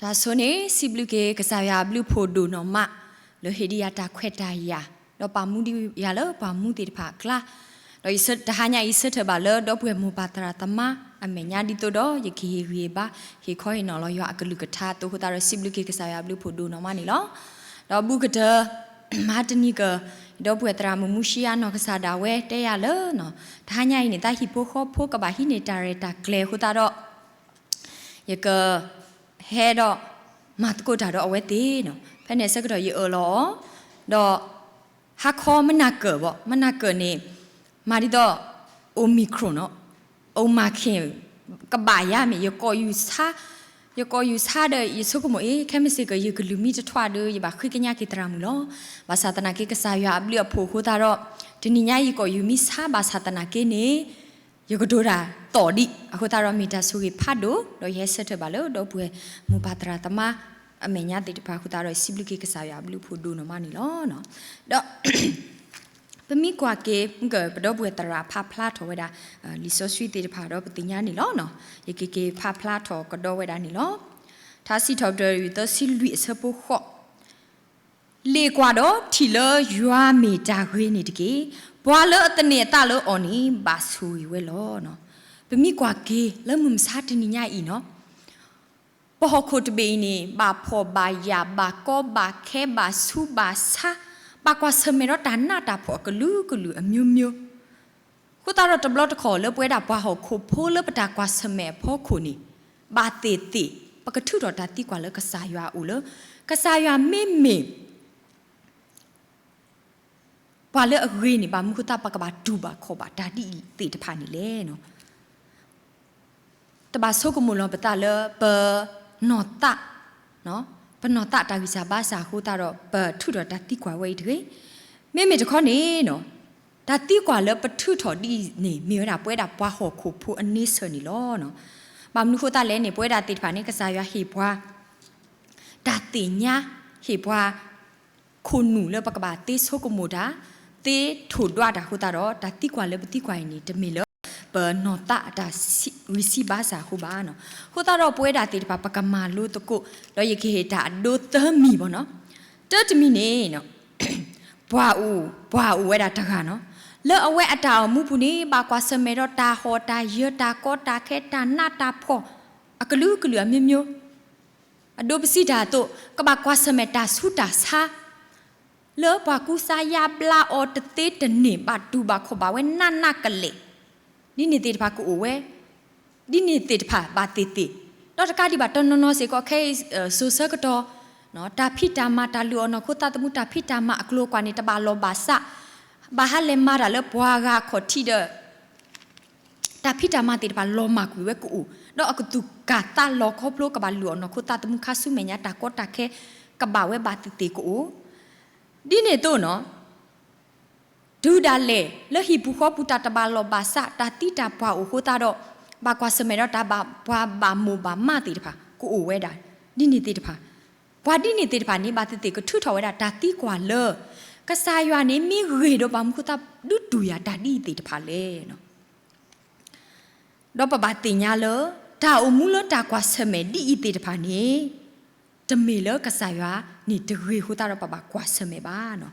တၢ်ဆိန့ၣ် စံးဘျုးက့ၤကစၢ်ယွၤအဘျုးအဖှိၣ်ဒိၣ်နီၢ်မး လၢဟ့ၣ်ဒံးယၤတၢ်ခွဲးတၢ်ယာ် ဒီးပာ်မူဒံးယၤလၢပှၤမူသ့ၣ်တဖၣ်အကျါ, ဒီးယဆၢတဟါညါအံၤဆၢထၢၣ်ဘၣ်လၢဒီပုၢ်ဝဲၢ်မိၢ်ပၢ်သရၣ်သမါအမဲာ်ညါဒ်သိးဒီး ယကဟ့ၣ်ဂံၢ်ဟ့ၣ်ဘါ ဟ့ၣ်ခီဟ့ၣ်နီၤလီၤယွၤအကလုၢ်ကထါအသိးအဃိသတးဒီး စံးဘျုးက့ၤကစၢ်ယွၤအဘျုးအဖှိၣ်ဒိၣ်နီၢ်မးန့ၣ်လီၤ. ဒီးဘူးကတၢၢ် မဟါတနံၤက ဒီပုၢ်ဝဲၢ်သရၣ်မုၣ်မူၡံယါနီၢ်ကစၢ်ဒၣ်ဝဲတဲယၤလၢ တဟါညါအံၤန့ၣ် တၢ်ဟံၣ်ဖိဃီဖိကဘၣ်ဟံးန့ၢ်တၢ်ရဲၣ်တၢ်ကျဲၤအဃိသတးဒီး ယက ဟဲဒီး မၤသကိးတၢ်ဒီးအဝဲသ့ၣ်နီၤ. ဖဲန့ၣ်အဆၢကတီၢ်ယအၢၣ်လီၤအီၤ ဒီး ဟါခီမနၤကၢၢ်ဘၣ် မနၤကၢၢ်န့ၣ် မၤဒ်သိး Omicron နီၤ, Omicron ကဘၣ်ယါမ့ၢ် ယကိးယူၤဆါ ယကိးယူၤဆါဒီး ယဆိကမိၣ်အံၤ ခဲမုၢ်ဆ့ၣ်ကီး ယကလုၢ်မံတထွးဒီး ယဘၣ်ဃ့ကညးက့ၤသရၣ်မုၣ်လီၤ. ဘၣ်ဆၣ်သနာ်က့ ကစၢ်ယွၤအဘျုးအဖှိၣ်အဃိသတးဒီး တနံၤညါယကိးယူၤမံဆါ ဘၣ်ဆၣ်သနာ်က့န့ၣ် ယကတိၤတၢ်သီၣ်ဒံးအဃိသတးဒီး မ့ၢ်တၢ်ဆိၣ်ဂ့ၤဖးဒိၣ် ဒီးယဟဲဆၢထၢၣ်ဘၣ်လၢဒီပုၢ်ဝဲၢ်မိၢ်ပၢ်သရၣ်သမါ အမဲာ်ညါသ့ၣ်တဖၣ်အဃိသတးဒီး စံးဘျုးက့ၤကစၢ်ယွၤအဘျုးအဖှိၣ်ဒိၣ်နီၢ်မးန့ၣ်လီၤ. ဒီး ပမ့ၢ်ကွၢ်က့ၤ မုၢ်ကၢၢ် ပဒီပုၢ်ဝဲၢ်သရၣ်ဖးဖျါထီၣ်ဝဲဒၣ် လံာ်စီဆှံသ့ၣ်တဖၣ်ဒီးပသ့ၣ်ညါန့ၣ်လီၤ. ယကက့ၤဖးဖျါထီၣ်ကဒီးဝဲဒၣ်န့ၣ်လီၤ. ထါစံးထီၣ်ပတြၢၤ သၢဆံလွံၢ်အဆၢဖိဃိး လ့ၣ်ကွၢ်ဒီးထံၣ်လၢယွၤမ့ၢ်တၢ်ဂ့ၤန့ၣ်တက့ၢ်. ပှၤလၢအသန့ၤအသးလၢအီၤန့ၣ် ဘၣ်ဆိၣ်ဂ့ၤဝဲလီၤ. ပမ့ၢ်ကွၢ်က့ၤလၢမုၢ်မဆါတနံၤညါအံၤနီၤ ပဟီၣ်ခိၣ်တဘ့ၣ်အံၤန့ၣ် ဘၣ်ဖှီၣ်ဘၣ်ယာ် ဘၣ်ကီဘၣ်ခဲ ဘၣ်ဆူးဘၣ်ဆါ ဘၣ်ကွၢ်ဆၢၣ်မဲာ်ဒီးတၢ်နးတၢ်ဖှီၣ်အကလုာ်ကလုာ်အမျိုးမျိုး အဃိသတးဒီးတဘျီတခီၣ်လၢပဝဲဒၣ်ပှၤဟီၣ်ခိၣ်ဖိလၢပတၢ်ကွၢ်ဆၢၣ်မဲာ်အဖီခိၣ်န့ၣ် ဘၣ်သ့ၣ်သ့ၣ် ပကထုးထီၣ်တၢ်သံကွၢ်လၢကစၢ်ယွၤအအိၣ်လၢ ကစၢ်ယွၤမ့မ့ၢ် ပှၤလၢအဂ့ၤန့ၣ် ဘၣ်မနုၤဃိသတး ပကဘၣ်တူၢ်ဘၣ်ခီၣ်ဘၣ်တၢ်ဒ်အံၤသ့ၣ်တဖၣ်န့ၣ်လဲၣ်. တဘၣ်ဆိကမိၣ်လီၤပသးလၢပ နီၢ်သး ပနီၢ်သးတၢ်ဂံၢ်စၢ်ဘါစၢ်အဃိသတးဒီး ပထုးထီၣ်တၢ်သံကွၢ်ဝဲအံၤတဂ့ၤ. မ့မ့ၢ်တခီန့ၣ် တၢ်သံကွၢ်လၢပထုးထီၣ်ဒ်အံၤန့ၣ် မ့ၢ်ဝဲဒၣ်ပဝဲဒၣ်ပှၤဟီၣ်ခိၣ်ဖိအန့ဆၢၣ်န့ၣ်လီၤ. ဘၣ်မနုၤဃိသတးလဲၣ်န့ၣ် ပဝဲဒၣ်သ့ၣ်တဖၣ်န့ၣ် ကစၢ်ယွၤဟ့ၣ်ပှၤ တၢ်သ့ၣ်ညါ ဟ့ၣ်ပှၤ ခိၣ်နူာ်လၢပကဘၣ်သ့ဆိကမိၣ်တၢ် သ့ထိၣ်ဒွးတၢ်အဃိသတးဒီး တၢ်သံကွၢ်လၢပသံကွၢ်အံၤန့ၣ် တမ့ၢ်လၢ ပနီၢ်သးအတၢ်ဂံၢ်စၢ်ဘါစၢ်အဃိဘၣ်. အဃိသတးဒီးပဝဲဒၣ်သ့ၣ်တဖၣ် ပကမၤလိသကိး ဒီးယကဟ့ၣ်တၢ်အဒိသၢမံၤဘၣ်နီၤ. တၢတမံၤန့ၣ် ပှၤအိၣ် ပှၤအိၣ်ဝဲဒၣ်တဂၤနီၤ လၢအဝဲအတၢ်အိၣ်မူပူၤန့ၣ် ဘၣ်ကွၢ်ဆၢၣ်မဲာ်ဒီးတၢ်ဟီၣ်တၢ်ယၢၤ တၢ်ကီတၢ်ခဲ တၢ်နးတၢ်ဖှီၣ် အကလုာ်ကလုာ်အမျိုးမျိုး အဒိပစံးတၢ်အသိး ကဘၣ်ကွၢ်ဆၢၣ်မဲာ်တၢ်ဆူးတၢ်ဆါ လၢပှၤကူစါယါဘျါအီၤတသ့တန့ၢ် ဘၣ်တူၢ်ဘၣ်ခီၣ်ဘၣ်ဝဲနးနးကလဲာ် ဒ်န့ၣ်သ့ၣ်တဖၣ်ကအိၣ်ဝဲ ဒ်န့ၣ်သ့ၣ်တဖၣ်ဘၣ်သ့ၣ်သ့ၣ် ဒီးတကးဒံးဘၣ်တနီၤနီၤစ့ၢ်ကီး ခဲအံၤ စိၤဆၢကတီၢ် တၢ်ဖံးတၢ်မၤ တၢ်လုၢ်အီၣ်နီၢ်ခိသးသမူ တၢ်ဖံးတၢ်မၤအကျိၤအကွာ်န့ၣ် တဘၣ်လီၢ်ဘၣ်စး ဘၣ်ဟးလဲၤမၤတၢ်လၢပှၤဂၤအခီၣ်ထံးဒီး တၢ်ဖံးတၢ်မၤသ့ၣ်တဖၣ်လီၤမၢ်ကွံာ်ဝဲကအိၣ် ဒီးအကသူၣ်ကၢ်သးလီၤခီဖျိ ကဘၣ်လုၢ်အီၣ်နီၢ်ခိသးသမူ ခါဆူမဲာ်ညါ တၢ်ကီတၢ်ခဲ ကဘၣ်ဝဲဘၣ်သ့ၣ်သ့ၣ်ကအိၣ် ဒ်န့ၣ်အသိးနီၤ တုၤဒၣ်လဲာ်လၢဟံၣ်ပူၤဃီပူၤ တၢ်တဘၣ်လီၢ်ဘၣ်စး တၢ်သံတၢ်ပှၢ်အိၣ်အဃိသတးဒီး ဘၣ်ကွၢ်ဆၢၣ်မဲာ်ဒီးတၢ်ဘၣ်ပှၤဘၣ်မိၢ်ဘၣ်မးသ့ၣ်တဖၣ် ကအိၣ်ဝဲဒၣ် ဒ်န့ၣ်သ့ၣ်တဖၣ် ပှၤဒ်န့ၣ်သ့ၣ်တဖၣ်န့ၣ် ဘၣ်သ့ၣ်သ့ၣ်ကထုးထီၣ်ဝဲဒၣ်တၢ်သံကွၢ်လၢ ကစၢ်ယွၤန့ၣ်မ့ၢ်ဂ့ၤဒီး ဘၣ်မနုၤဃိသတး ဒုးတူၢ်ယၤတၢ်ဒ်အံၤသ့ၣ်တဖၣ်လဲၣ်. ဒီးပဘၣ်သ့ၣ်ညါလၢ တၢ်အိၣ်မူလၢတၢ်ကွၢ်ဆၢၣ်မဲာ်ဒ်အံၤသ့ၣ်တဖၣ်န့ၣ် တမ့ၢ်လၢကစၢ်ယွၤန့ၣ်တဂ့ၤအဃိသတးဒီး ပဘၣ်ကွၢ်ဆၢၣ်မဲာ်ဘၣ်.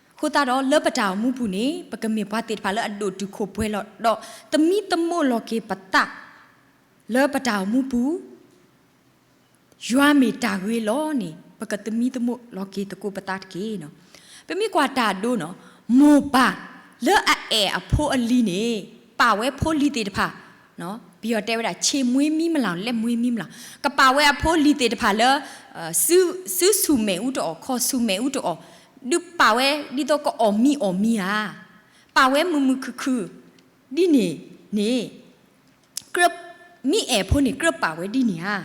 အဃိသတးဒီးလၢပတၢ်အိၣ်မူပူၤန့ၣ် ပကမ့ၢ်ပှၤသ့ၣ်တဖၣ်လၢအဒိၣ်တုာ်ခိၣ်ပှဲၤလီၤ ဒီးသမံသမိးလီၤက့ၤပသး လၢပတၢ်အိၣ်မူပူၤ ယွၤမ့ၢ်တၢ်ဂ့ၤလီၤန့ၣ် ပကသမံသမိးလီၤက့ၤသကိးပသးတက့ၢ်. ပမ့ၢ်ကွၢ်တၢ်အဒိနီၤ မိၢ်ပၢ်လၢအအဲၣ်အဖိအလံၤန့ၣ် ပာ်ဝဲဖိလံၤသ့ၣ်တဖၣ် ပယီၤတဲဝဲဒၣ် ခြေမွေးမီးမလောင် လက်မွေးမီးမလောင် ကပာ်ဝဲအဖိလံၤသ့ၣ်တဖၣ်လၢ စုဆူၣ်မဲာ်အူတအီၣ် ခီၣ်ဆူၣ်မဲာ်အူတအီၣ် ဒုးပာ်ဝဲဒ်သိးကအီၣ်မံအီၣ်မံဧါ ပာ်ဝဲမုာ်မုာ်ခုၣ်ခုၣ် ဒ်န့ၣ်န့ၣ် ကြၢး မ့ၢ်အဲၣ်ဖိန့ၣ် ကြၢးပာ်ဝဲဒ်န့ၣ်ဧါ.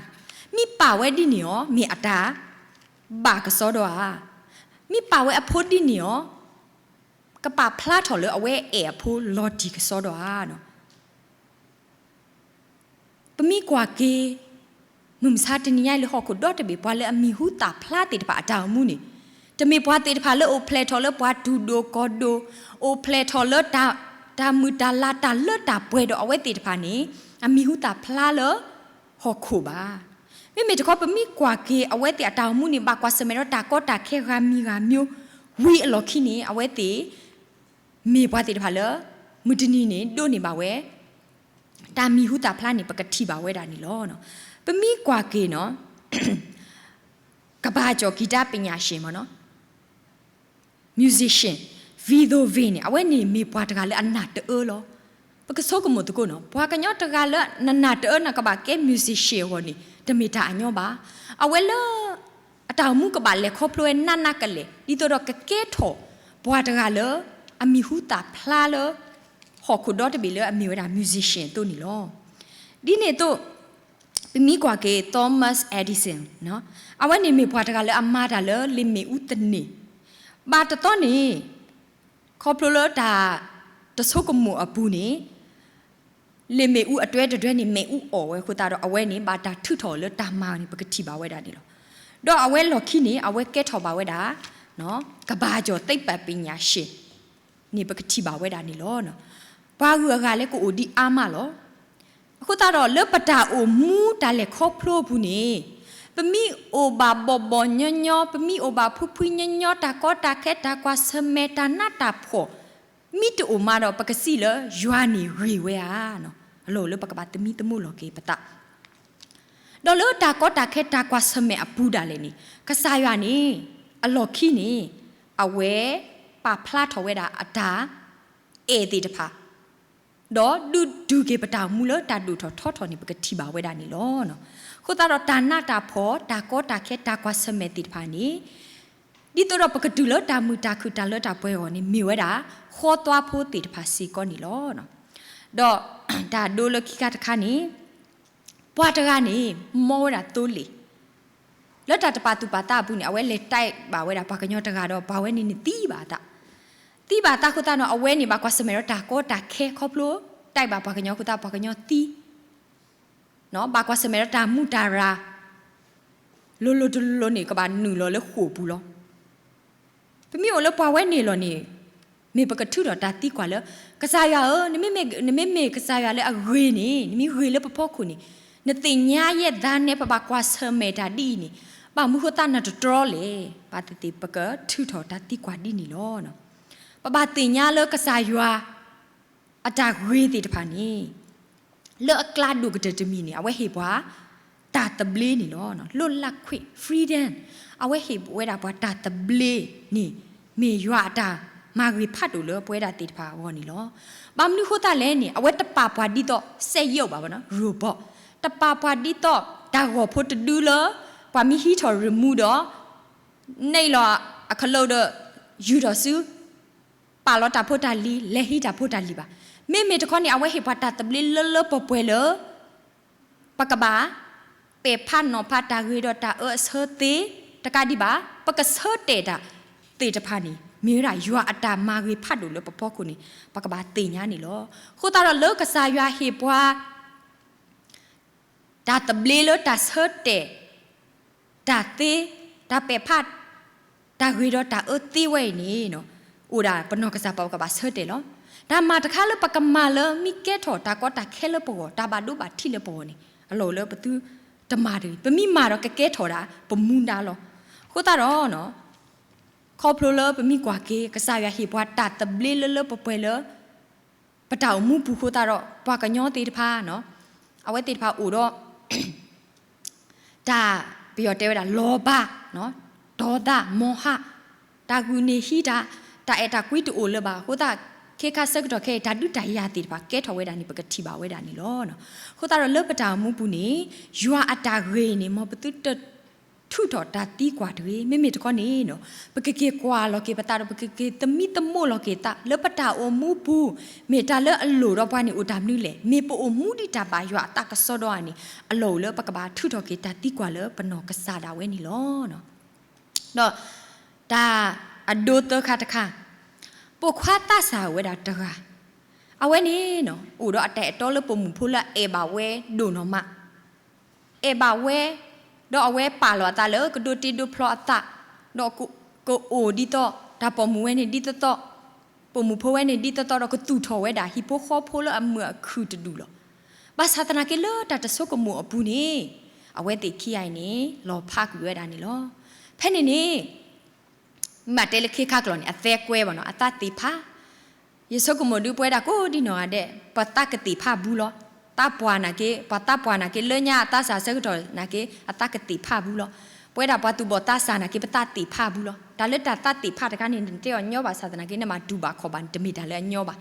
မ့ၢ်ပာ်ဝဲဒ်န့ၣ်အီၤ မ့ၢ်အတၢ်ဘၣ်ကစီဒီဧါ. မ့ၢ်ပာ်ဝဲအဖိဒ်န့ၣ်အီၤ ကပာ်ဖျါထီၣ်လၢအဝဲအဲၣ်အဖိလီၤတံၢ်ကစီဒီဧါ. ပမ့ၢ်ကွၢ်က့ၤ မုၢ်မဆါတနံၤညါအံၤလၢဟီၣ်ခိၣ်ဒီတဘ့ၣ် ပှၤလၢအမံၤဟူသၣ်ဖျါသ့ၣ်တဖၣ်အတၢ်အိၣ်မူန့ၣ် တမ့ၢ်ပှၤသ့ၣ်တဖၣ်လၢအိၣ်ဖျဲၣ်ထီၣ်လၢပှၤတူၢ်ဒိၣ်ကီၢ်ဒိၣ်, အိၣ်ဖျဲၣ်ထီၣ်လၢတၢ် တၢ်မုာ်တၢ်လၤတၢ်လၢတၢ်ပှဲၤဒီးအဝဲသ့ၣ်တဖၣ်န့ၣ် အမံၤဟူသၣ်ဖျါလၢဟီၣ်ခိၣ်ဘၣ်. မ့မ့ၢ်တခီပမ့ၢ်ကွၢ်က့ၤအဝဲသ့ၣ်အတၢ်အိၣ်မူန့ၣ် ဘၣ်ကွၢ်ဆၢၣ်မဲာ်ဒီးတၢ်ကီတၢ်ခဲဂၤမံၤဂၤမံၤ ဝံၤအလီၢ်ခံန့ၣ် အဝဲသ့ၣ် မ့ၢ်ပှၤသ့ၣ်တဖၣ်လၢ မုၢ်တနံၤန့ၣ် ဒိးန့ၢ်ဘၣ်ဝဲ တၢ်မံၤဟူသၣ်ဖျါန့ၣ် ပကထံၣ်ဘၣ်ဝဲဒၣ်န့ၣ်လီၤ. ပမ့ၢ်ကွၢ်က့ၤနီၤ ကမ္ဘာကျော်ဂီတပညာရှင်မ့ၢ်နီၤ musician Beethoven န့ၣ် အဝဲန့ၣ်မ့ၢ်ပှၤတဂၤလၢအနၢ်တအၢလီၤ. ပကဆိကမိၣ်သကိးနီၤ ပှၤကညီတဂၤလၢနနၢ်တအၢနကဘၣ်ကဲ musician အဂီၢ်န့ၣ် တမ့ၢ်တၢ်အညီဘၣ်. အဝဲလၢ အတၢ်အိၣ်မူကဘၣ်လဲၤခီဖျိဝဲနးနးကလဲာ် ဒ်သိးဒီးကကဲထီၣ်ပှၤတဂၤလၢ အမံၤဟူသၣ်ဖျါလၢ ဟီၣ်ခိၣ်ဒီတဘ့ၣ်လၢအမ့ၢ်ဝဲဒၣ် musician အသိးန့ၣ်လီၤ. ဒ်န့ၣ်အသိး ပမ့ၢ်ကွၢ်က့ၤ Thomas Edison အဝဲန့ၣ်မ့ၢ်ပှၤတဂၤလၢအမၤတၢ်လၢလ့ၣ်မ့ၣ်အူသန့ၤ ဘၣ်တသီန့ၣ် ခီဖျိလၢတၢ်တဆိကမိၣ်အပူၤန့ၣ် လ့ၣ်မ့ၣ်အူအတွဲတတွဲန့ၣ် မ့ၣ်အူအီၣ်ဝဲအဃိသတးဒီး အဝဲန့ၣ် ဘၣ်တၢ်ထုးထီၣ်လၢတၢ်မၤန့ၣ် ပကထံၣ်ဘၣ်ဝဲဒၣ်န့ၣ်လီၤ. ဒီးအဝဲလီၢ်ခံန့ၣ် အဝဲကဲထီၣ်ဘၣ်ဝဲဒၣ် ကမ္ဘာကျော်သိပ္ပံပညာရှင်န့ၣ် ပကထံၣ်ဘၣ်ဝဲဒၣ်န့ၣ်လီၤ. ပှၤဂုၤအဂၤလၢကအိၣ်ဒံးအါမးလီၤ. အဃိသတးဒီး လၢပတၢ်အိၣ်မူတၢ်လဲၤခီဖျိအပူၤန့ၣ် ပမ့ၢ်အိၣ်ဘၣ်ဘီၣ်ဘီၣ်ညီညီ ပမ့ၢ်အိၣ်ဘၣ်ဖှံဖှံညီညီ တၢ်ကီတၢ်ခဲ တၢ်ကွၢ်ဆၢၣ်မဲာ် တၢ်နးတၢ်ဖှီၣ် မ့ၢ်တအိၣ်မးဒီး ပကစံးလၢယွၤန့ၣ်ဂ့ၤဝဲဧါ. အလီၢ်အိၣ်လၢပကဘၣ်သမံသမိးလီၤက့ၤပသး ဒီးလၢတၢ်ကီတၢ်ခဲတၢ်ကွၢ်ဆၢၣ်မဲာ်အပူၤဒၣ်လဲာ်န့ၣ် ကစၢ်ယွၤန့ၣ် အလီၢ်ခံန့ၣ် အဝဲပာ်ဖျါထီၣ်ဝဲဒၣ်အတၢ်အဲၣ်သ့ၣ်တဖၣ် ဒီးဒုးဒုးက့ၤပတၢ်အိၣ်မူလၢတၢ်ဒိၣ်ထီၣ်ထီထီၣ်န့ၣ် ပကထံၣ်ဘၣ်ဝဲဒၣ်န့ၣ်လီၤ. အဃိသတးဒီးတၢ်နးတၢ်ဖှီၣ် တၢ်ကီတၢ်ခဲ တၢ်ကွၢ်ဆၢၣ်မဲာ်သ့ၣ်တဖၣ်န့ၣ် ဒ်သိးဒီးပကတုၤလၢတၢ်မုာ်တၢ်ခုၣ်တၢ်လၢတၢ်ပှဲၤအဂီၢ်န့ၣ် မ့ၢ်ဝဲဒၣ် ဃီသွါဖိသ့ၣ်တဖၣ်စ့ၢ်ကီးန့ၣ်လီၤ. ဒီးတၢ်ဒိလၢခံခါတခါန့ၣ် ပှၤတဂၤန့ၣ် မီဝဲဒၣ်သိလ့ၣ် လၢတၢ်တပာ်သူၣ်ပာ်သးအပူၤန့ၣ် အဝဲလဲၤတၢ်ဘၣ်ဝဲဒၣ်ပှၤကညီတဂၤဒီး ပှၤဝဲန့ၣ်န့ၣ်သံဘၣ်အသး, သံဘၣ်အသးအဃိသတးဒီး အဝဲန့ၣ်ဘၣ်ကွၢ်ဆၢၣ်မဲာ်ဒီးတၢ်ကီတၢ်ခဲခီဖျိ တၢ်ဘၣ်ပှၤကညီအဃိသတး ပှၤကညီသံ ဘၣ်ကွၢ်ဆၢၣ်မဲာ်ဒီးတၢ်မူးတၢ်ရၤ လိၤလိၤတလိၤလိၤန့ၣ် ကဘၣ်နုာ်လီၤလၢဃိာ်ပူၤလီၤ. ပမ့ၢ်အိၣ်လၢပှၤဝဲန့ၣ်လီၤန့ၣ် မ့ၢ်ပကထုးထီၣ်တၢ်သံကွၢ်လၢ ကစၢ်ယွၤဧၢ, နမ့မ့ၢ်ကစၢ်ယွၤလၢအဂ့ၤန့ၣ် နမ့ၢ်ဂ့ၤလၢပဖီခိၣ်န့ၣ် နသ့ၣ်ညါယဲၢ်သးနဲ ပဘၣ်ကွၢ်ဆၢၣ်မဲာ်တၢ်ဒ်အံၤန့ၣ် ဘၣ်မနုၤဃိသတးနတတြီလဲၣ်. ဘၣ်သ့ၣ်သ့ၣ်ပကထုးထီၣ်တၢ်သံကွၢ်ဒ်န့ၣ်လီၤ. ပဘၣ်သ့ၣ်ညါလၢကစၢ်ယွၤ အတၢ်ဂ့ၤသ့ၣ်တဖၣ်န့ၣ် လၢအကျါဒိၣ်ကတၢၢ်တမံၤန့ၣ် အဝဲဟ့ၣ်ပှၤ တၢ်သဘျ့န့ၣ်လီၤ. လိၣ်လၢ်ခွံ freedom အဝဲဟ့ၣ်ဝဲဒၣ်ပှၤတၢ်သဘျ့န့ၣ် မ့ၢ်ယွၤအတၢ်မၤဂ့ၤဖးဒိၣ်လၢပဝဲဒၣ်သ့ၣ်တဖၣ်အဂီၢ်န့ၣ်လီၤ. ဘၣ်မနုၤဃိသတးလဲၣ်န့ၣ် အဝဲတပာ်ပှၤဒ်သိး စက်ရုပ် ဘၣ် robot, တပာ်ပှၤဒ်သိးတၢ်ဂီၤဖိတဒုလၢ ပှၤမ့ၢ်ဟံးထီၣ် remote ဒီး န့ၢ်လီၤအခလုးဒီး ယူာ်ထီၣ်စု ပာ်လီၤတၢ်ဖိတၢ်လံၤ လဲၤဟံးတၢ်ဖိတၢ်လံၤဘၣ်. မ့မ့ၢ်တခီန့ၣ် အဝဲဟ့ၣ်ပှၤတၢ်သဘျ့လၢလၢပှဲၤပှဲၤလၢ ပကဘၣ် ပဲာ်ဖးနီၤဖးတၢ်ဂ့ၤဒီးတၢ်အၢအဆၢသ့ တကးဒံးဘၣ် ပကဆၢတဲာ်တၢ်သ့ၣ်တဖၣ်န့ၣ် မ့ၢ်ဝဲဒၣ်ယွၤအတၢ်မၤဂ့ၤဖးဒိၣ်လၢပဖီခိၣ်န့ၣ် ပကဘၣ်သ့ၣ်ညါန့ၣ်လီၤ. အဃိသတးဒီးလၢကစၢ်ယွၤဟ့ၣ်ပှၤ တၢ်သဘျ့လၢတၢ်ဆၢတဲာ် တၢ်သ့, တၢ်ပဲာ်ဖး, တၢ်ဂ့ၤဒီးတၢ်အၢသ့ဝဲအံၤန့ၣ် အိၣ်ဒၣ်ပနီၢ်ကစၢ်ပကဘၣ်ဆၢတဲာ်လီၤ. တၢ်မၤတခါလၢပကမၤလၢမ့ၢ်ကဲထီၣ်တၢ်ကီတၢ်ခဲလၢပဂီၢ် တၢ်ဘၣ်ဒိဘၣ်ထံးလၢပဂီၢ်န့ၣ် အလီၢ်အိၣ်လၢပသုတမၤတဂ့ၤ. ပမ့ၢ်မၤဒီးကကဲထီၣ်ဒၣ်ပမူဒါလီၤ. အဃိသတးဒီး ခီဖျိလၢပမ့ၢ်ကွၢ်က့ၤ ကစၢ်ယွၤဟ့ၣ်ပှၤတၢ်သဘျ့လၢလၢပှဲၤပှဲၤလၢ ပတၢ်အိၣ်မူပူၤအဃိသတးဒီး ပှၤကညီသ့ၣ်တဖၣ် အဝဲသ့ၣ်တဖၣ်အိၣ်ဒီး တၢ်ပယီၤတဲဝဲဒၣ် လောဘ, ဒေါသ, မောဟ, တၢ်ဂုာ်န့ၢ်ဟံးတၢ်, တၢ်အဲၣ်တၢ်ကွံတအိၣ်လၢၤဘၣ်အဃိသတး ခ့ခါဆၢကတီၢ်ခဲအံၤ တၢ်ဒုးတၢ်ယၤသ့ၣ်တဖၣ်ကဲထီၣ်ဝဲဒၣ်န့ၣ် ပကထံၣ်ဘၣ်ဝဲဒၣ်န့ၣ်လီၤ. အဃိသတးဒီးလၢပတၢ်အိၣ်မူပူၤန့ၣ် ယွၤအတၢ်ဂ့ၤန့ၣ် မ်ပသုတ ထုးထီၣ်တၢ်သံကွၢ်တဂ့ၤ. မ့မ့ၢ်တခီန့ၣ် ပကက့ၤကွၢ်လီၤက့ၤပသးဒီး ပကက့ၤသမံသမိးလီၤက့ၤသး လၢပတၢ်အိၣ်မူပူၤ မ့ၢ်တၢ်လၢအလိၣ်ဒီးပှၤန့ၣ်အိၣ်တၢ်မနုၤလဲၣ်. မ့ၢ်ပအိၣ်မူဒ်တၢ်ဘၣ်ယွၤအသးကစီဒီဧါန့ၣ် အလီၢ်အိၣ်လၢပကဘၣ်ထုးထီၣ်က့ၤတၢ်သံကွၢ်လၢပနီၢ်ကစၢ်ဒၣ်ဝဲန့ၣ်လီၤ. ဒီးတၢ်အဒိသၢခါတခါ, ပိာ်ခွါသးစၢ်ဝဲဒၣ်တဂၤ, အဝဲန့ၣ် အိၣ်ဒီးအတၢ်အဲၣ်တီလၢပိာ်မုၣ်ဖိလၢအအဲၣ်ဘၣ်ဝဲဒိၣ်နီၢ်မး အဲၣ်ဘၣ်ဝဲ, ဒီးအဝဲပာ်လီၤအသးလၢကဒိးတ့ဒိးဖျီအသး, ဒီးကအိၣ်ဒ်သိးတၢ်ပိာ်မုၣ်ဝဲန့ၣ်ဒ်သိးသိး, ပိာ်မုၣ်ဖိဝဲန့ၣ်ဒ်သိးသိး ဒီးကသူၣ်ထီၣ်ဝဲဒၣ်ဟံၣ်ဖိဃီဖိလၢအမုာ်အခုၣ်တဒူၣ်လီၤ. ဘၣ်ဆၣ်သနာ်က့လၢတၢ်တဆိကမိၣ်အပူၤန့ၣ်, အဝဲသ့ၣ်ခံဂၤအံၤန့ၣ် လီၤဖးကွံာ်ဝဲဒၣ်န့ၣ်လီၤ. ဖဲန့ၣ်န့ၣ် မ့ၢ်တဲလၢခ့ခါကျိာ်န့ၣ် အသဲကွဲဘၣ်နီၤ အသးသ့ၣ်ဖး. ယဆိကမိၣ်ဒုးပဝဲဒၣ်ကိးဒံနီၢ်ဂၤဒဲး ပသးကသ့ၣ်ဖးဘူးလီၤ. သးပှၢ်နာ်က့ ပှၤသးပှၢ်နာ်က့ လၢညါအသးစၢ်ဆၢကတီၢ်နာ်က့ အသးကသ့ၣ်ဖးဘူးလီၤ. ပဝဲဒၣ်ပှၤသူၣ်ဘီၣ်သးစၢ်နာ်က့ ပသးသ့ၣ်ဖးဘူးလီၤ. တၢ်လၢတၢ်သးသ့ၣ်ဖးတခါန့ၣ် နတဲအီၤညီဘၣ်ဆၣ်သနာ်က့ နမၤတူၢ်ဘၣ်ခီၣ်ဘၣ်န့ၣ် တမ့ၢ်တၢ်လၢအညီဘၣ်.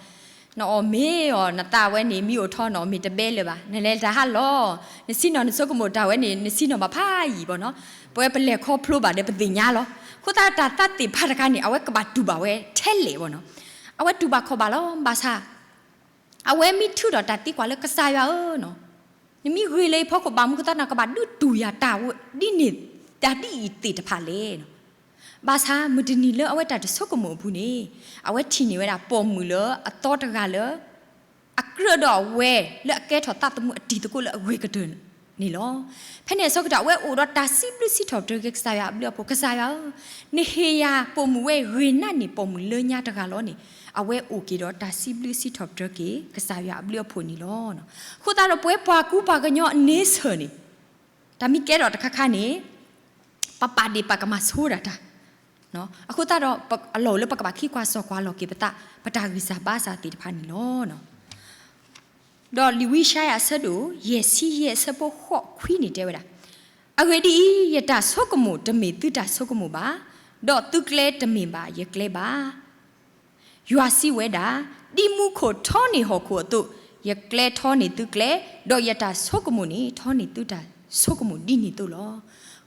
နအီၣ်မ့ၤအီၤ နသးဝဲန့ၣ် မ့ၢ်အိၣ်ထီၣ်နအီၣ်မ့ၤတဘဲလၢၤဘၣ် နလဲၤတၢ်ဟးလီၤ. နဆံးနီၤနဆိကမိၣ်တၢ်ဝဲန့ၣ် နဆံးနီၤဘၣ်ဖးယံာ်ဘၣ်နီၤ. ပဝဲပလဲၤခီဖျိဘၣ်ဒီးပသ့ၣ်ညါလီၤ. အဃိသတးတၢ်သးသ့ၣ်ဖးတခါန့ၣ် အဝဲကဘၣ်တူၢ်ဘၣ်ဝဲထဲလဲၣ်ဘၣ်နီၤ. အဝဲတူၢ်ဘၣ်ခီၣ်ဘၣ်လီၤ ဘၣ်ဆၣ် အဝဲမ့ၢ်ထုးထီၣ်တၢ်သံကွၢ်လၢကစၢ်ယွၤဧၢနီၤ, နမ့ၢ်ဂ့ၤလၢယဖီခိၣ်ဘၣ်မနုၤအဃိသတးနကဘၣ်ဒုးတူၢ်ယၤတၢ်ဒ်န့ၣ် တၢ်ဒ်အံၤသ့ၣ်တဖၣ်လဲၣ်နီၤ. ဘၣ်ဆၣ်မုၢ်တနံၤလၢအဝဲတၢ်တဆိကမိၣ်အပူၤန့ၣ် အဝဲထံၣ်န့ၢ်ဝဲဒၣ်ပိာ်မုၣ်လၢအသီတဂၤလၢ အကြၢးဒီးအဝဲလၢအကဲထီၣ်သးသမူအတံၤသကိးလၢအဂ့ၤကတၢၢ်န့ၣ်လီၤ. ဖဲန့ၣ်အဆၢကတီၢ် အဝဲအိၣ်ဒီးတၢ်စံးဘျုးစံးထီၣ်ပတြၢၤက့ၤကစၢ်ယွၤအဘျုးအဖှိၣ် ကစၢ်ယွၤဧၢ, နဟ့ၣ်ယၤပိာ်မုၣ်ဝဲဂ့ၤနးန့ၢ်ပိာ်မုၣ်လၢညါတဂၤလီၤန့ၣ် အဝဲအိၣ်က့ၤဒီးတၢ်စံးဘျုးစံးထီၣ်ပတြၢၤက့ၤကစၢ်ယွၤအဘျုးအဖှိၣ်န့ၣ်လီၤ. အဃိသတးဒီးပဝဲပှၤကူပှၤကညီအန့ဆၢၣ်န့ၣ် တၢ်မ့ၢ်ကဲထီၣ်တခါခါန့ၣ် ပပာ်ဒ့ၣ်ပာ်ကမၣ်ဆိဒၣ်တၢ် အဃိသတးဒီး အလီၢ်အိၣ်လၢပကဘၣ်ခံကွၢ်စိာ်ကွၢ်လီၤက့ၤပသး ပတၢ်ဂံၢ်စၢ်ဘါစၢ်သ့ၣ်တဖၣ်န့ၣ်လီၤ. ဒီးလံာ်ဝံယၡါယၤအဆၢဒိၣ်ယဲၢ်ဆံယဲၢ်အဆၢဖိဃိးခွံန့ၣ်တဲဝဲဒၣ်, အဂ့ၢ်ဒ်အံၤ, ယတၢ်ဆိကမိၣ်တမ့ၢ်သုတၢ်ဆိကမိၣ်ဘၣ်, ဒီးသုကျဲတမ့ၢ်ဘၣ်ယကျဲဘၣ်. ယွၤစံးဝဲဒၣ်, ဒ်မူခိၣ်ထီန့ၢ်ဟီၣ်ခိၣ်အသိး, ယကျဲထီန့ၢ်သုကျဲ, ဒီးယတၢ်ဆိကမိၣ်န့ၣ် ထီန့ၢ်သုတၢ်ဆိကမိၣ်ဒ်န့ၣ်အသိးလီၤ.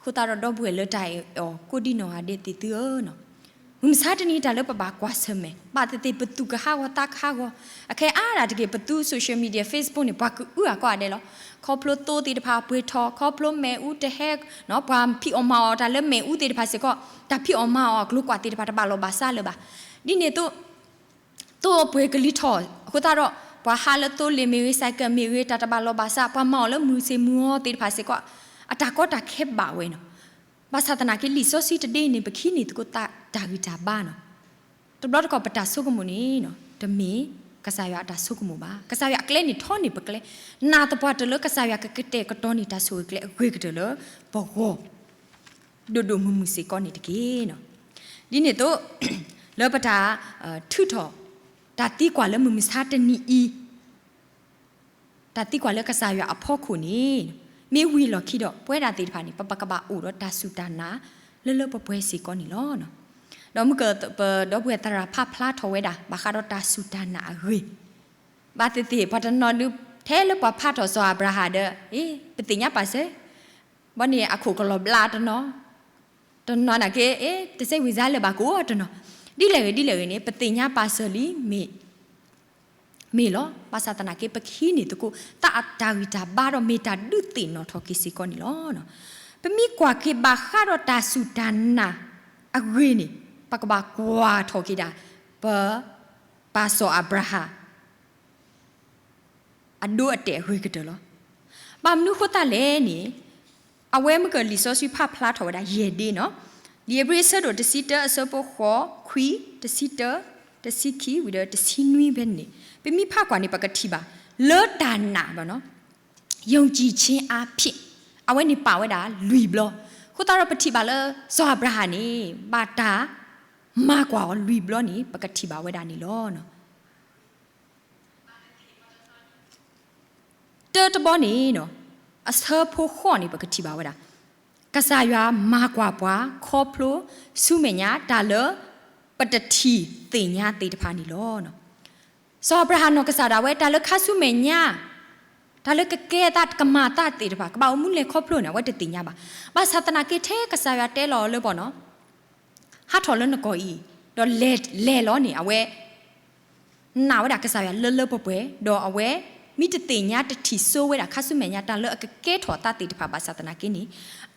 အဃိသတးဒီးဒီပုၢ်ဝဲၢ်လၢတၢ်အဲၣ်အီၤကိးဒံနီၢ်ဂၤဒဲးသ့ၣ်သုဧၢ, မုၢ်မဆါတနံၤတၢ်လၢပဘၣ်ကွၢ်ဆၢၣ်မဲာ် ဘၣ်သ့ၣ်သ့ၣ်ပသူၣ်ကဟးဂီၤသးကဟးဂီၤ, အခဲအံၤဒၣ်တက့ၢ် ပသူ social media Facebook န့ၣ် ပှၤကအုအကွၢ်ဒဲးလီၤ. ခီဖျိသိသ့ၣ်တဖၣ်ပှ့ၤထီၣ်, ခီဖျိမ့ၣ်အူတဟဲ, ပှၤဖံးအီၣ်မၤအီၣ်တၢ်လၢမ့ၣ်အူသ့ၣ်တဖၣ်စ့ၢ်ကီး, တၢ်ဖံးအီၣ်မၤအီၣ်အကျိၤကွၢ်သ့ၣ်တဖၣ်တဘၣ်လီၢ်ဘၣ်စးလၢၤဘၣ်. ဒ်န့ၣ်အသိး သိပှ့ၤကလံၤထီၣ် အဃိသတးဒီး ပှၤဟးလၢသိလ့ၣ်မ့ၢ်ဂ့ၤ စဲးကၢးမ့ၢ်ဂ့ၤ တၢ်တဘၣ်လီၢ်ဘၣ်စး ပှၤမၤအီၣ်လၢမုၢ်ဆ့ၣ်မုၢ်ဂီၤသ့ၣ်တဖၣ်စ့ၢ်ကီး အတၢ်ကီတၢ်ခဲဘၣ်ဝဲနီၤ. ဘၣ်ဆၣ်သနာ်က့လံာ်စီဆှံတဒ့န့ၣ် ပကဟံးန့ၢ်သကိးတၢ်ဂံၢ်တၢ်ဘါနီၤ. တဘျီတခီၣ်ပတၢ်ဆိကမိၣ်န့ၣ် တမ့ၢ်ကစၢ်ယွၤအတၢ်ဆိကမိၣ်ဘၣ်. ကစၢ်ယွၤအကျဲန့ၣ်ထီန့ၢ်ပကျဲ, နာ်သပှၢ်တၢၢ်လၢကစၢ်ယွၤကကတဲာ်ကတီၤန့ၢ်တၢ်ဆိၣ်ဂ့ၤကျဲအဂ့ၤကတၢၢ်လၢပဂီၢ် ဒိၣ်ဒိၣ်မုၢ်မုၢ်စ့ၢ်ကီးန့ၣ်တက့ၢ်. ဒ်န့ၣ်အသိး လၢပတၢ် ထုးထီၣ် တၢ်သံကွၢ်လၢမုၢ်မဆါတနံၤအံၤ တၢ်သံကွၢ်လၢကစၢ်ယွၤအဖီခိၣ်န့ၣ် မ့ၢ်ဝံၤလီၢ်ခံဒီး ပဝဲဒၣ်သ့ၣ်တဖၣ်န့ၣ် ပကဘၣ်အိၣ်ဒီးတၢ်စူၢ်တၢ်နာ် လၢလၢပှဲၤပှဲၤစ့ၢ်ကီးန့ၣ်လီၤ. ဒီးမုၢ်ကပဒီပုၢ်ဝဲၢ်သရၣ်ဖးဖျါထီၣ်ဝဲဒၣ် ဘၣ်ဃးဒီးတၢ်စူၢ်တၢ်နာ်အဂ့ၢ် ဘၣ်သ့ၣ်သ့ၣ် ပှၤတနီၤဒုး ထဲလၢပှၤဖးထီၣ်စီၤအၤဘြၤဟၣ်ဒီး အ့ ပသ့ၣ်ညါပာ်စၢၤ, ဘီန့ၣ်အခိၣ်ကလီၤဘျါတနီၤ, တနီၤနာ်က့ အ့ တစဲဝံၤစါလၢၤဘၣ်ကအိၣ်တနီၤ, ဒ်လဲၣ်ဂ့ၤဒ်လဲၣ်ဂ့ၤန့ၣ် ပသ့ၣ်ညါပာ်စၢၤလံ မ့ၢ် မ့ၢ်လီၤ. ဘၣ်ဆၣ်သနာ်က့ ပကဟံးန့ၢ်သကိး သးအတၢ်ဂံၢ်တၢ်ဘါဒီးမ့ၢ်တၢ်ဒုးသ့ၣ်နီၣ်ထီၣ်က့ၤစ့ၢ်ကီးန့ၣ်လီၤ. ပမ့ၢ်ကွၢ်က့ၤဘၣ်ဃးဒီးတၢ်စူၢ်တၢ်နာ်အဂ့ၢ်န့ၣ် ပကဘၣ်ကွၢ်ထီၣ်က့ၤဒၣ် ပ ပၢ်စီၤအၤဘြၤဟၣ် အဒိအတဲာ်အဂ့ၤကတၢၢ်လီၤ. ဘၣ်မနုၤအဃိသတးလဲၣ်န့ၣ် အဝဲမ့ၢ်ကလံာ်စီဆှံဖးဖျါထီၣ်ဝဲဒၣ်ယဲၢ်ဒ့နီၤ, လံာ်ဧ့ၤဘြံၤအဆၢဒိၣ်တဆံတၢအဆၢဖိဃိး, ခွံ, တဆံတၢ, တဆံခံဝံၤဒီးတဆံနွံဖဲန့ၣ် ပမ့ၢ်ဖးကွၢ်န့ၣ် ပကထံၣ်ဘၣ် လၢတၢ်နာ်ဘၣ်နီၤ, ယုံကြည်ခြင်းအားဖြင့် အဝဲန့ၣ်ပာ်ဝဲဒၣ်လွံၢ်ဘျီ, အဃိသတးဒီးပထံၣ်ဘၣ်လၢ စီၤအၤဘြၤဟၣ်န့ၣ် ဘၣ်တၢ်မၤကွၢ်အီၤလွံၢ်ဘျီန့ၣ် ပကထံၣ်ဘၣ်ဝဲဒၣ်န့ၣ်လီၤ. တၢတဘီန့ၣ် အဆၢဖိဃိးန့ၣ် ပကထံၣ်ဘၣ်ဝဲဒၣ် ကစၢ်ယွၤမၤကွၢ်ပှၤခီဖျိဆူမဲာ်ညါ တၢ်လၢပတထံၣ်သ့ၣ်ညါသ့ၣ်တဖၣ်န့ၣ်လီၤ. စီၤအၤဘြၤဟၣ်နီၢ်ကစၢ်ဒၣ်ဝဲ တၢ်လၢခါဆူမဲာ်ညါ တၢ်လၢကကဲသးကမၤသးသ့ၣ်တဖၣ် ကဘၣ်အိၣ်မူလဲၤခီဖျိန့ၣ် အဝဲတသ့ၣ်ညါဘၣ်. ဘၣ်ဆၣ်သနာ်က့ထဲကစၢ်ယွၤတဲလီၤအီၤလၢပီၤနီၤ ဟးထီၣ်လၢနကီၢ်အံၤ ဒီးလဲၤလဲၤလီၤန့ၣ် အဝဲ နာ်ဝဲဒၣ်ကစၢ်ယွၤလၢလၢပှဲၤပှဲၤ ဒီးအဝဲ မ့ၢ်တသ့ၣ်ညါတထံၣ်စိဝဲဒၣ်ခါဆူမဲာ်ညါ တၢ်လၢအကကဲထီၣ်အသးသ့ၣ်တဖၣ်ဘၣ်ဆၣ်သနာ်က့န့ၣ်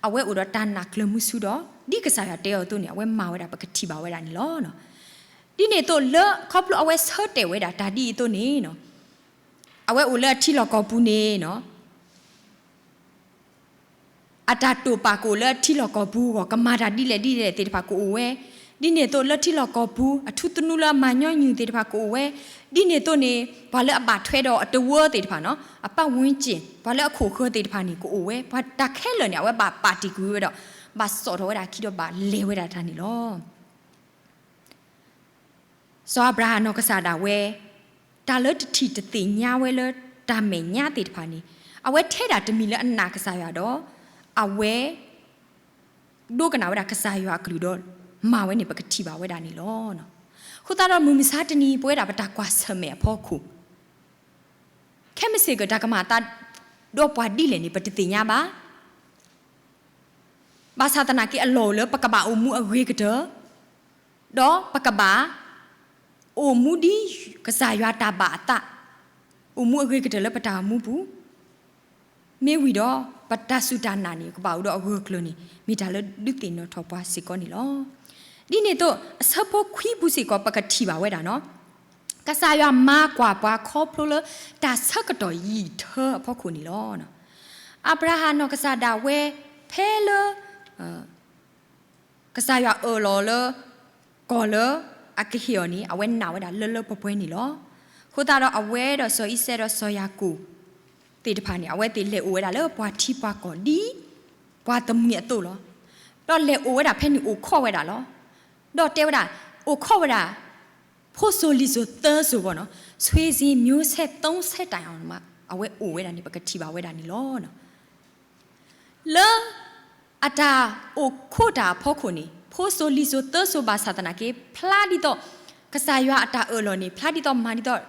အဝဲအိၣ်ဒီးတၢ်နာ်ကျၢၤမုဆူဒီး ဒ်ကစၢ်ယွၤတဲအီၤအသိးန့ၣ် အဝဲမၤဝဲဒၣ်ပကထံၣ်ဘၣ်ဝဲဒၣ်န့ၣ်လီၤ. ဒ်န့ၣ်အသိးလၢခီဖျိအဝဲဆၢတဲာ်ဝဲဒၣ်တၢ်ဒ်အံၤအသိးန့ၣ် အဝဲအိၣ်လၢအထံလီၢ်ကီၢ်ပူၤန့ၣ် အတၢ်တိာ်ပာ်ကအိၣ်လၢအထံလီၢ်ကီၢ်ပူၤအဂီၢ် ကမၤတၢ်ဒ်လဲၣ်ဒ်လဲၣ်သ့ၣ်တဖၣ်ကအိၣ်ဝဲ, ဒ်န့ၣ်အသိးလၢထံလီၢ်ကီၢ်ပူၤ အထူသနူလၢအမၤညီနုၢ်သ့ၣ်တဖၣ်ကအိၣ်ဝဲ, ဒ်န့ၣ်အသိးန့ၣ် ပှၤလၢအဘၣ်ထွဲဒီးအတဝၢသ့ၣ်တဖၣ်နီၤ အပတ်ဝန်းကျင် ပှၤလၢအခိၣ်ဃၢၤသ့ၣ်တဖၣ်န့ၣ်ကအိၣ်ဝဲ, ပှၤတၢ်ခဲလၢာ်န့ၣ် အဝဲဘၣ်ပာ်တ့ၢ်ကွံာ်ဝဲဒီး ဘၣ်စိာ်ထီၣ်ဝဲဒၣ်အခံဒီးဘၣ်လဲၤဝဲဒၣ်တၢ်န့ၣ်လီၤ. စီၤအၤဘြၤဟၣ်နီၢ်ကစၢ်ဒၣ်ဝဲ တၢ်လၢတထံၣ်တသ့ၣ်ညါဝဲလၢတၢ်မဲာ်ညါသ့ၣ်တဖၣ်န့ၣ် အဝဲထဲဒၣ်တမံၤလၢအနာ်ကစၢ်ယွၤဒီး အဝဲ ဒိကနၣ်ဝဲဒၣ်ကစၢ်ယွၤအကလုၢ်ဒီး မၤဝဲန့ၣ် ပကထံၣ်ဘၣ်ဝဲဒၣ်န့ၣ်လီၤ. အဃိသတးဒီးမုၢ်မဆါတနံၤ ပဝဲဒၣ်ပတၢ်ကွၢ်ဆၢၣ်မဲာ်အဖီခိၣ် ခဲမုၢ်ဆ့ၣ်ကတၢၢ် တၢ်ကမၤအသးဒီးပှၤဒ်လဲၣ်န့ၣ် ပတသ့ၣ်ညါဘၣ်. ဘၣ်ဆၣ်သနာ်က့ အလီၢ်အိၣ်လၢပကဘၣ်အိၣ်မူအဂ့ၤကတၢၢ်, ဒီးပကဘၣ် အိၣ်မူဒ်ကစၢ်ယွၤတၢ်ဘၣ်အသး, အိၣ်မူအဂ့ၤကတၢၢ်လၢပတၢ်အိၣ်မူပူၤ, မ့ၢ်ဝံၤဒီး ပတၢ်စူၢ်တၢ်နာ်န့ၣ် ကဘၣ်အိၣ်ဒီးအဂၢၢ်အကျၢၤန့ၣ် မ့ၢ်တၢ်လၢဒုးသ့ၣ်နီၣ်ထီၣ်ပှၤစ့ၢ်ကီးန့ၣ်လီၤ. ဒ်န့ၣ်အသိး အဆၢဖိခွံပူၤစ့ၢ်ကီး ပကထံၣ်ဘၣ်ဝဲဒၣ်နီၤ, ကစၢ်ယွၤမၤကွၢ်ပှၤခီဖျိလၢတၢ်ဆၢကတီၢ်ယံာ်ထၢအဖီခိၣ်န့ၣ်လီၤ. အၤဘြၤဟၣ်နီၢ်ကစၢ်ဒၣ်ဝဲ ဖဲလၢ ကစၢ်ယွၤအၢၣ်လီၤလၢ ကီၢ်လၢအကဟ့ၣ်အီၤန့ၣ် အဝဲနာ်ဝဲဒၣ်လၢလၢပှဲၤပှဲၤန့ၣ်လီၤ. အဃိသတးဒီးအဝဲဒီးစီၤအံၤစဲးဒီးစီၤယၤကိာ်သ့ၣ်တဖၣ်န့ၣ် အဝဲသ့ၣ်လဲၤအိၣ်ဝဲဒၣ်လၢပှၤထံပှၤကီၢ်ဒ် ပှၤတမှံၤအသိးလီၤ. ဒီးလဲၤအိၣ်ဝဲဒၣ်ဖဲန့ၣ်အိၣ်ခိးဝဲဒၣ်လီၤ. ဒီးတဲဝဲဒၣ် အိၣ်ခိးဝဲဒၣ် ဖိစိၤလံၤစိၤသၢစိၤဘၣ်နီၤ, ဆွေစဉ်မျိုးဆက်သုံးဆက်တိုင်အောင် အဝဲအိၣ်ဝဲဒၣ်န့ၣ် ပကထံၣ်ဘၣ်ဝဲဒၣ်န့ၣ်လီၤ. လၢအတၢ်အိၣ်ခိးတၢ်အဖီခိၣ်န့ၣ် ဖိစိၤလံၤစိၤသၢစိၤဘၣ်ဆၣ်သနာ်က့ ဖျါဒ်သိး ကစၢ်ယွၤအတၢ်အၢၣ်လီၤန့ၣ် ဖျါဒ်သိးမၤဒ်သိး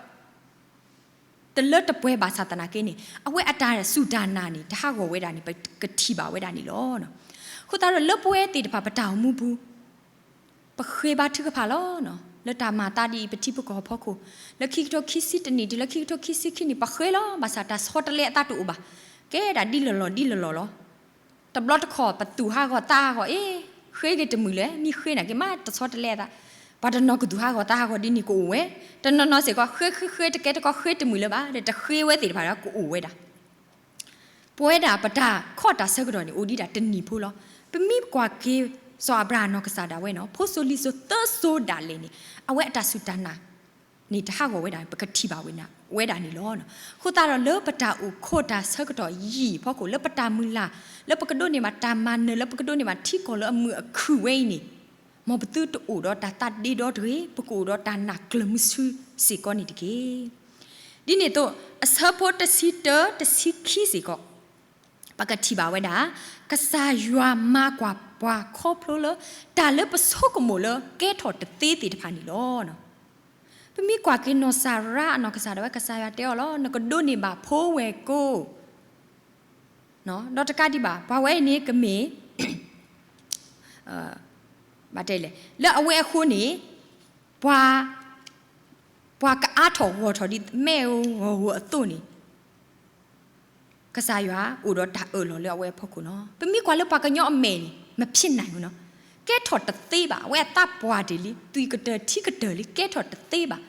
တလၢတပှဲၤဘၣ်ဆၣ်သနာ်က့န့ၣ် အဝဲအတၢ်စူၢ်တၢ်နာ်န့ၣ် တဟးဂီၤဝဲဒၣ်န့ၣ် ပကထံၣ်ဘၣ်ဝဲဒၣ်န့ၣ်လီၤ. အဃိသတးဒီးလၢပဝဲသ့ၣ်တဖၣ်ပတၢ်အိၣ်မူပူၤ ပဃ့ဘါထုကဖၣ်လီၤ. လၢတၢ်မၤသးဒ်အံၤ ပထံပကီၢ်အဖီခိၣ် လၢခံကထိခံဆံတနံၣ်တုၤလၢခံကထိခံဆံခံနံၣ် ပဃ့လီၤ. ဘၣ်ဆၣ်တၢ်ဆီတလဲအသးတအိၣ်ဘၣ်. ကဲဒၣ်ဒ်လီၢ်လီၢ်ဒ်လီၢ်လီၢ်လီၤ. တဘျီတခီၣ် ပသူၣ်ဟးဂီၤသးဟးဂီၤ အ့ ဃ့က့ၤတမုာ်လဲၣ်, မ့ၢ်ဃ့နာ်က့ မ့ၢ်တဆီတလဲအသး, ပှၤတနီၤကသူၣ်ဟးဂီၤသးဟးဂီၤဒ်န့ၣ်ကအိၣ်ဝဲ, တနီၤနီၤစ့ၢ်ကီး ဃ့ဃ့ဃ့ တကဲတကီ ဃ့တမုာ်လၢၤဘၣ်ဒီး တဃ့ဝဲသ့ၣ်တဖၣ်ဒီးကအိၣ်ဝဲဒၣ်. ပဝဲဒၣ်ပတၢ်ခီၣ်တၢ်ဆၢကတီၢ်န့ၣ် အိၣ်ဒံးဒၣ်တနံၣ်ဖိလီၤ. ပမ့ၢ်ကွၢ်က့ၤ စီၤအၤဘြၤဟၣ်နီၢ်ကစၢ်ဒၣ်ဝဲနီၤ ဖိစိၤလံၤစိၤသၢစိၤဒၣ်လဲာ်န့ၣ် အဝဲအတၢ်စူၢ်တၢ်နာ် န့ၣ်တဟးဂီၤဝဲဒၣ် ပကထံၣ်ဘၣ်ဝဲဒၣ်န့ၣ်လီၤ. အဃိသတးဒီးလၢပတၢ်အိၣ်ခိးတၢ်ဆၢကတီၢ်ယံာ်အဖီခိၣ် လၢပတၢ်မုၢ်လၢ် လၢပကဒိးန့ၢ်ဘၣ်တၢ်မၤနၢၤ လၢပကဒိးန့ၢ်ဘၣ်ထံကီၢ်လၢအမုာ်အခုၣ်ဝဲအံၤန့ၣ် မ်ပသုတအိၣ်ဒီးတၢ်သးဒ့ဒီတဂ့ၤ, ပကအိၣ်ဒီးတၢ်နာ်ကျၢၤမုဆူစ့ၢ်ကီးန့ၣ်တက့ၢ်. ဒ်န့ၣ်အသိး အဆၢဖိတဆံတၢ တဆံခံစ့ၢ်ကီး ပကထံၣ်ဘၣ်ဝဲဒၣ် ကစၢ်ယွၤမၤကွၢ်ပှၤခီဖျိလၢ တၢ်လၢပဆိကမိၣ်လၢကဲထီၣ်တသ့သ့ၣ်တဖၣ်န့ၣ်လီၤ. ပမ့ၢ်ကွၢ်က့ၤနီၢ်စၤရါအနီၢ်ကစၢ်ဒၣ်ဝဲ ကစၢ်ယွၤတဲအီၤလီၤ နကဒိးန့ၢ်ဘၣ်ဖိဝဲၢ်ကိာ် ဒီးတကးဒံးဘၣ် ပှၤဝဲအံၤန့ၣ်ကမ့ၢ် ဘၣ်တဲလဲၣ် လၢအဝဲအဃိန့ၣ် ပှၤ ပှၤကအါထီၣ်ဂီၢ်ထီၣ်ဒ်မဲးဧိၤဂီၢ်ဧိၤအသိးန့ၣ် ကစၢ်ယွၤအိၣ်ဒီးတၢ်အၢၣ်လီၤလၢအဝဲအဖီခိၣ်လီၤ. ပမ့ၢ်ကွၢ်လၢပှၤကညီအမဲာ်န့ၣ် မဖြစ်နိုင်ဘူးနီၤ, ကဲထီၣ်တသ့ဘၣ်, အဝဲအသးပှၢ်တ့ၢ်လံ, သွံၣ်ကတၢၢ်ထံကတၢၢ်လံ, ကဲထီၣ်တသ့ဘၣ်.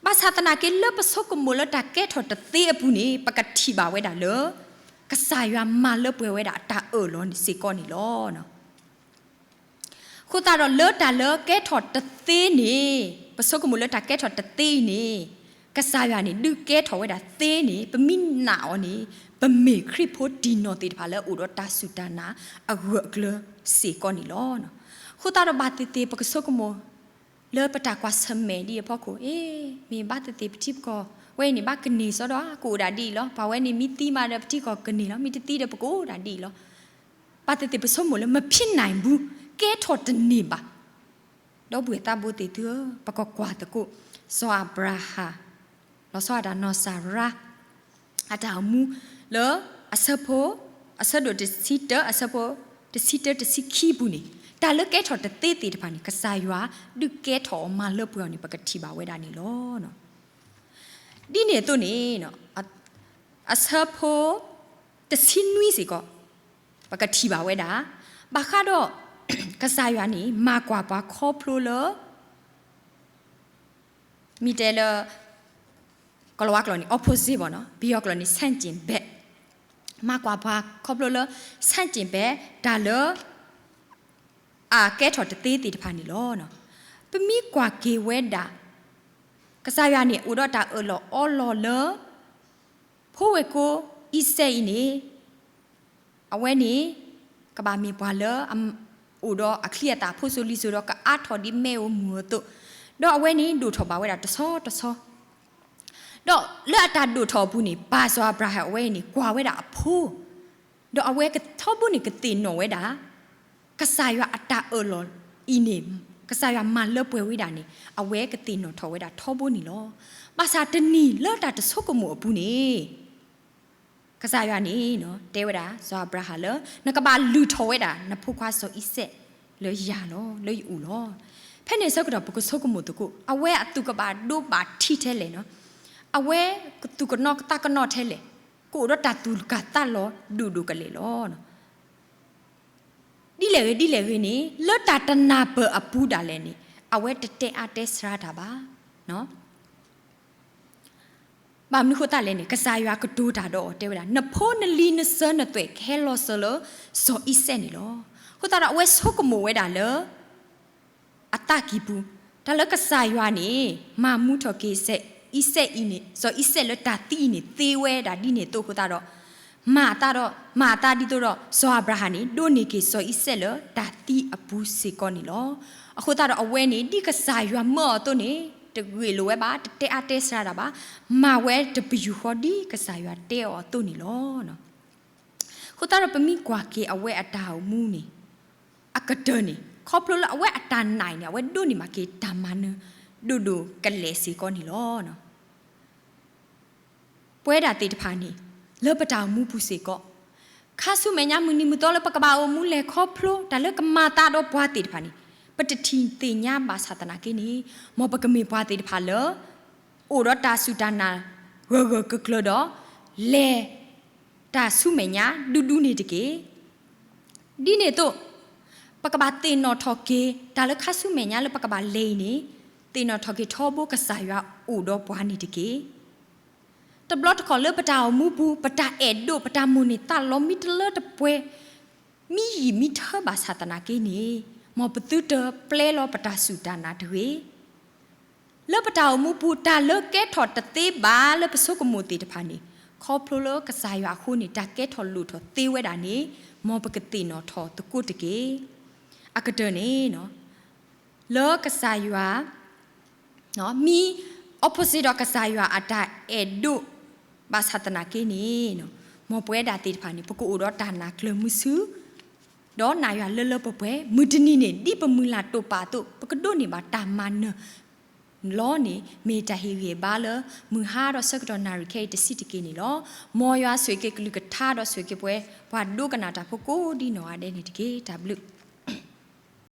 ဘၣ်ဆၣ်သနာ်က့ လၢပဆိကမိၣ်လၢတၢ်ကဲထီၣ်တသ့အပူၤန့ၣ် ပကထံၣ်ဘၣ်ဝဲဒၣ်လၢ ကစၢ်ယွၤမၤလၢပှဲၤဝဲဒၣ်အတၢ်အၢၣ်လီၤစ့ၢ်ကီးန့ၣ်လီၤ. အဃိသတးဒီးလၢတၢ်လၢကဲထီၣ်တသ့န့ၣ် ပဆိကမိၣ်လၢတၢ်ကဲထီၣ်တသ့အံၤန့ၣ် ကစၢ်ယွၤန့ၣ် ဒုးကဲထီၣ်ဝဲဒၣ်သ့န့ၣ် ပမ့ၢ်နာ်အီၤန့ၣ် ပမ့ၢ်ခရံာ်ဖိတံၢ်နီၢ်သ့ၣ်တဖၣ်လၢအိၣ်ဒီးတၢ်စူၢ်တၢ်နာ်အဂၢၢ်အကျၢၤစ့ၢ်ကီးန့ၣ်လီၤ. အဃိသတးဒီးဘၣ်သ့ၣ်သ့ၣ် ပကဆိကမိၣ် လၢပတၢ်ကွၢ်ဆၢၣ်မဲာ်ဒ်အဖီခိၣ် အ့ မ့ၢ်ဘၣ်သ့ၣ်သ့ၣ်ပထံပကီၢ်ဝဲအံၤန့ၣ် ဘၣ်ကန့ၢ်စီဒီး ကအိၣ်ဒၣ်ဒ်အံၤလီၤ. ပှၤဝဲန့ၣ်မ့ၢ်သံမးဒီးပထံကီၢ်ကန့ၢ်လီၤ, မ့ၢ်တသံဒီးပကအိၣ်ဒၣ်ဒ်အံၤလီၤ. ဘၣ်သ့ၣ်သ့ၣ်ပဆိကမိၣ်လၢ မဖြစ်နိုင်ဘူး, ကဲထီၣ်တန့ၢ်ဘၣ်. ဒီပုၢ်ဝဲၢ်သးဘိသ့ၣ်သုဧၢ, ပကကွၢ်သကိး စီၤအၤဘြၤဟၣ် လီၤဆီဒၣ်တၢ်နီၢ်စၤရါ အတၢ်အိၣ်မူလၢ အဆၢဖိ အဆၢဒိၣ်တဆံတၢ အဆၢဖိ တဆံတၢ တဆံခံပူၤန့ၣ် တၢ်လၢကဲထီၣ်တသ့သ့ၣ်တဖၣ်န့ၣ် ကစၢ်ယွၤဒုးကဲထီၣ်အီၤမၤလၢပှဲၤအီၤန့ၣ် ပကထံၣ်ဘၣ်ဝဲဒၣ်န့ၣ်လီၤ. ဒ်န့ၣ်အသိးန့ၣ် အဆၢဖိ တဆံနွံစ့ၢ်ကီး ပကထံၣ်ဘၣ်ဝဲဒၣ် ဘၣ်ဃးဒီး ကစၢ်ယွၤန့ၣ် မၤကွၢ်ပှၤခီဖျိလၢ မ့ၢ်တဲလၢ ကလၤဝါကျိာ်န့ၣ် opposite ဘၣ်နီၤ, ပယီၤကျိာ်န့ၣ် ဆန့်ကျင်ဘက်, မၤကွၢ်ပှၤခီဖျိလၢ ဆန့်ကျင်ဘက် တၢ်လၢ အကဲထီၣ်တသ့သ့ၣ်တဖၣ်န့ၣ်လီၤ. ပမ့ၢ်ကွၢ်က့ၤဝဲဒၣ် ကစၢ်ယွၤန့ၣ် အိၣ်ဒီးတၢ်အၢၣ်လီၤအီလီၤလၢ ဖိဝဲၢ်ကိအံၤစဲးအံၤန့ၣ် အဝဲန့ၣ် ကဘၣ်မ့ၢ်ပှၤလၢ အိၣ်ဒီးအချံအသၣ်ဖိစိၤလံၤစိၤဒီးကအါထီၣ်ဒ်မ့ၣ်အူမုၢ်အသိး, ဒီးအဝဲန့ၣ်ဒိၣ်ထီၣ်ဘၣ်ဝဲဒၣ်တဆီတဆီ ဒီးလၢအတၢ်ဒိၣ်ထီၣ်အပူၤန့ၣ် ပၢ်စီၤအၤဘြၤဟၣ်အဝဲအံၤန့ၣ် ကွၢ်ဝဲဒၣ်အဖိ, ဒီးအဝဲထီဘိန့ၣ်ကသ့ၣ်နီၣ်ဝဲဒၣ် ကစၢ်ယွၤအတၢ်အၢၣ်လီၤအံၤန့ၣ် ကစၢ်ယွၤမၤလၢပှဲၤဝဲဒၣ်န့ၣ် အဝဲကသ့ၣ်နီၣ်ထီၣ်ဝဲဒၣ်ထီဘိန့ၣ်လီၤ. ဘၣ်ဆၣ်တနံၤလၢတၢ်တဆိကမိၣ်အပူၤန့ၣ် ကစၢ်ယွၤန့ၣ် တဲဝဲဒၣ်စီၤအၤဘြၤဟၣ်လၢ နကဘၣ်လုၢ်ထီၣ်ဝဲဒၣ် နဖိခွါစီၤအံၤစဲးလၢယၤလီၤ, လၢယအိၣ်လီၤ. ဖဲန့ၣ်အဆၢကတီၢ် ပကဆိကမိၣ်သကိး အဝဲအသူၣ်ကဘၣ်ဒိဘၣ်ထံးထဲလဲၣ်နီၤ, အဝဲကသူၣ်ကနီၤကသးကနီၤထဲလဲၣ်, ကအိၣ်ဒီးတၢ်သူၣ်ကၢ်သးလီၤဒိၣ်ဒိၣ်ကလဲာ်လီၤ. ဒ်လဲၣ်ဂ့ၤဒ်လဲၣ်ဂ့ၤန့ၣ် လၢတၢ်တနၢ်ပၢၢ်အပူၤဒၣ်လဲာ်န့ၣ် အဝဲတတဲအါတဲစှၤတၢ်ဘၣ်. ဘၣ်မနုၤဃိသတးလဲၣ်န့ၣ် ကစၢ်ယွၤကတိၤတၢ်ဒီးအီၤတဲဝဲဒၣ် နဖိနလံၤနစၢၤနသွဲၣ်ကဟဲလီၤစၢၤလၢစီၤအံၤစဲးန့ၣ်လီၤ. အဃိသတးဒီးအဝဲဆိကမိၣ်ဝဲဒၣ်လၢ အသးကံၢ်ပူၤ တၢ်လၢကစၢ်ယွၤန့ၣ် မၤမူထီၣ်က့ၤအံၤစဲးအံၤန့ၣ် စီၤအံၤစဲးလၢတၢ်သံအံၤန့ၣ် သ့ဝဲဒၣ်ဒ်န့ၣ်အသိးအဃိသတးဒီး မၤအသးဒီး မၤအသးဒ်သိးဒီး စီၤအၤဘြၤဟၣ်န့ၣ် ဒိးန့ၢ်က့ၤစီၤအံၤစဲးလၢတၢ်သံအပူၤစ့ၢ်ကီးန့ၣ်လီၤ. အဃိသတးဒီးအဝဲန့ၣ် ဒ်ကစၢ်ယွၤမၢအီၤအသိးန့ၣ် တဂ့ၢ်လိာ်ဝဲဘၣ် တတဲအါတဲစှၤတၢ်ဘၣ်, မၤဝဲတပယူာ်ဃီဒ်ကစၢ်ယွၤတဲအီၤအသိးန့ၣ်လီၤ. အဃိသတးဒီးပမ့ၢ်ကွၢ်က့ၤအဝဲအတၢ်အိၣ်မူန့ၣ် အကတၢၢ်န့ၣ် ခီဖျိလၢအဝဲအတၢ်နာ်အံၤန့ၣ် အဝဲဒိးန့ၢ်ဘၣ်က့ၤတၢ်မၤနၢၤ ဒိၣ်ဒိၣ်ကလဲာ်စ့ၢ်ကီးန့ၣ်လီၤ. ပဝဲဒၣ်သ့ၣ်တဖၣ်န့ၣ် လၢပတၢ်အိၣ်မူပူၤစ့ၢ်ကီး ခါဆူမဲာ်ညါမုၢ်နံၤမုၢ်သီလၢပကဘၣ်အိၣ်မူလဲၤခီဖျိတၢ်လၢကမၤသးဒီးပှၤသ့ၣ်တဖၣ်န့ၣ် ပတထံၣ်သ့ၣ်ညါဘၣ်ဆၣ်သနာ်က့န့ၣ် မ်ပကမ့ၢ်ပှၤသ့ၣ်တဖၣ်လၢ အိၣ်ဒီးတၢ်စူၢ်တၢ်နာ်ဂၢၢ်ဂၢၢ်ကျၢၤကျၢၤဒီး လဲၤတၢ်ဆူမဲာ်ညါဒူဒူန့ၣ်တက့ၢ်. ဒ်န့ၣ်အသိး ပကဘၣ်သ့ၣ်နီၣ်ထီၣ်က့ၤ တၢ်လၢခါဆူမဲာ်ညါလၢပကဘၣ်လဲၤအံၤန့ၣ် သ့ၣ်နီၣ်ထီၣ်က့ၤထီဘိကစၢ်ယွၤအိၣ်ဒီးပှၤန့ၣ်တက့ၢ်. တဘျီတခီၣ်လၢပတၢ်အိၣ်မူပူၤ ပတၢ်အဲၣ်ဒိး ပတၢ်မိၣ်န့ၢ်သးလီမံတလၢတပှဲၤ မံယံာ်မံထၢဘၣ်ဆၣ်သနာ်က့န့ၣ် မ်ပသုတပျဲလီၤပတၢ်စူၢ်တၢ်နာ်တဂ့ၤ. လၢပတၢ်အိၣ်မူပူၤ တၢ်လၢကဲထီၣ်တသ့ဘၣ်လၢပဆိကမိၣ်သ့ၣ်တဖၣ်န့ၣ် ခီဖျိလၢကစၢ်ယွၤအဃိန့ၣ် တၢ်ကဲထီၣ်လိၣ်ထီၣ်သ့ဝဲဒၣ်န့ၣ် မ်ပကသ့ၣ်နီၣ်ထီၣ်သကိးတက့ၢ်. အကတၢၢ်န့ၣ် လၢကစၢ်ယွၤ မ့ၢ် opposite ဒီးကစၢ်ယွၤအတၢ်အဲၣ်ဒိး ဘၣ်ဆၣ်သနာ်က့န့ၣ် မ်ပဝဲဒၣ်သ့ၣ်တဖၣ်န့ၣ် ပကအိၣ်ဒီးတၢ်နာ်ကျၢၤမုာ်ဆူ ဒီးနာ်ယွၤလၢလၢပှဲၤပှဲၤ မုၢ်တနံၤန့ၣ် ဒ်ပမုၢ်လၢ်တိာ်ပာ်အသိး ပကဒိးန့ၢ်ဘၣ်တၢ်မၤနၢၤလီၤန့ၣ် မ့ၢ်တၢ်ဟ့ၣ်ဂံၢ်ဘါလၢ မုၢ်ဟါဒီးဆၢကတီၢ်နၣ်ရံၣ်ခဲအံၤတဆံးတက့ၢ်န့ၣ်လီၤ. မ်ယွၤဆိၣ်ဂ့ၤက့ၤကလုၢ်ကထါဒီးဆိၣ်ဂ့ၤက့ၤပှၤ ပှၤဒိကနၣ်တၢ်ဖိကိးဒ်နီၢ်ဂၤဒဲးန့ၣ်တက့ၢ်. တၢ်ဘျုး